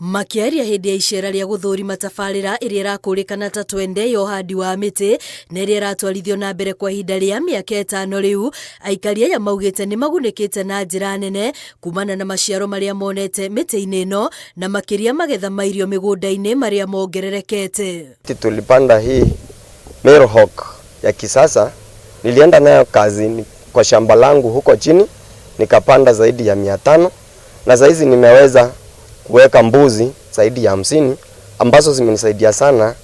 Makĩaria hĩndĩ ya icera rĩa gũthũrima tabarĩra ĩrĩa ĩrakũrĩkana ta Twende ya ũhandi wa mĩtĩ na ĩrĩa ĩratwarithio na mbere kwa ihinda rĩa mĩaka 5 rĩu, aikari aya maugĩte nĩ magunĩkĩte na njĩra nene kumana na maciaro marĩa monete mĩtĩ-inĩ ĩno na makĩria magetha ma irio mĩgũnda-inĩ marĩa mongererekete. Tulipanda hii Meru Hawk ya kisasa, nilienda nayo kazi kwa shamba langu huko chini, nikapanda zaidi ya 500 na saizi nimeweza kuweka mbuzi zaidi ya 50 ambazo zimenisaidia sana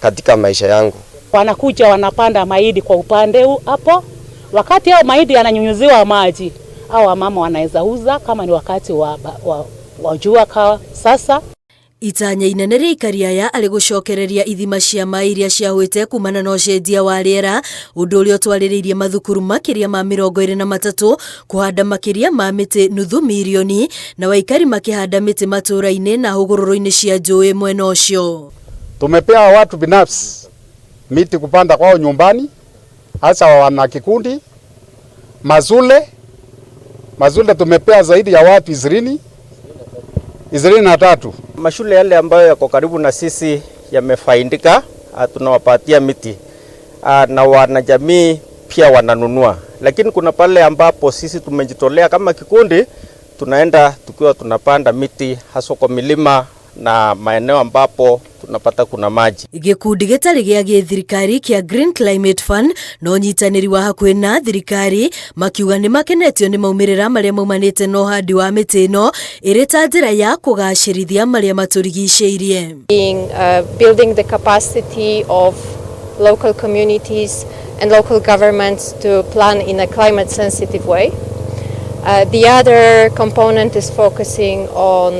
katika maisha yangu. Wanakuja wanapanda mahindi kwa upande huu hapo, wakati hao mahindi yananyunyuziwa maji, au wamama wanaweza uza kama ni wakati wa jua kwa sasa. Itanya inene rĩa aikari aya arĩ gũcokereria ithima cia maĩ iria ciahwĩte kumana na ũcenjia wa rĩera, ũndũ ũrĩa ũtwarĩrĩirie mathukuru makĩria ma 23 kũhanda makĩria ma mĩtĩ nuthu mirioni na waikari makĩhanda mĩtĩ matũũra-inĩ na hũgũrũrũ-inĩ cia njũĩ mwena ũcio. Tumepea watu binafsi miti kupanda kwao nyumbani, hasa wana kikundi mazule tumepea zaidi ya watu 23. Mashule yale ambayo yako karibu na sisi yamefaidika, tunawapatia miti na wanajamii pia wananunua, lakini kuna pale ambapo sisi tumejitolea kama kikundi, tunaenda tukiwa tunapanda miti haswa kwa milima na maeneo ambapo tunapata kuna maji. Gĩkundi gĩtarĩ gĩa gĩthirikari kĩa Green Climate Fund na ũnyitanĩri wa hakuhĩ na thirikari makiuga nĩ makenetio nĩ maumĩrĩra marĩa maumanĩte na ũhandi wa mĩtĩ ĩno ĩrĩ ta njĩra ya kũgacĩrithia marĩa matũrigicĩirie. Building the capacity of local communities and local governments to plan in a climate sensitive way. The other component is focusing on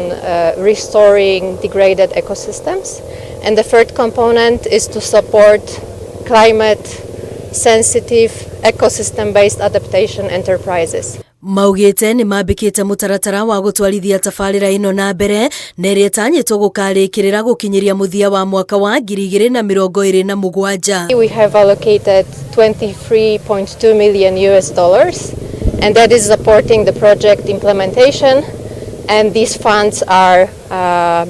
restoring degraded ecosystems. And the third component is to support climate sensitive ecosystem-based adaptation enterprises. Maugĩte nĩ mambĩkĩte mũtaratara wa gũtwarithia tabarĩra ĩno na mbere na ĩrĩa ĩtanyĩtwo gũkarĩkĩrĩra gũkinyĩria mũthia wa mwaka wa 2027. We have allocated $23.2 million US dollars, and that is supporting the project implementation, and these funds are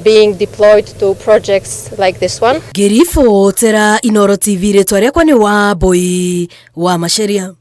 being deployed to projects like this one. Ngĩribotera Inooro TV, rĩtwa rĩakwa nĩ Wambui wa Macharia.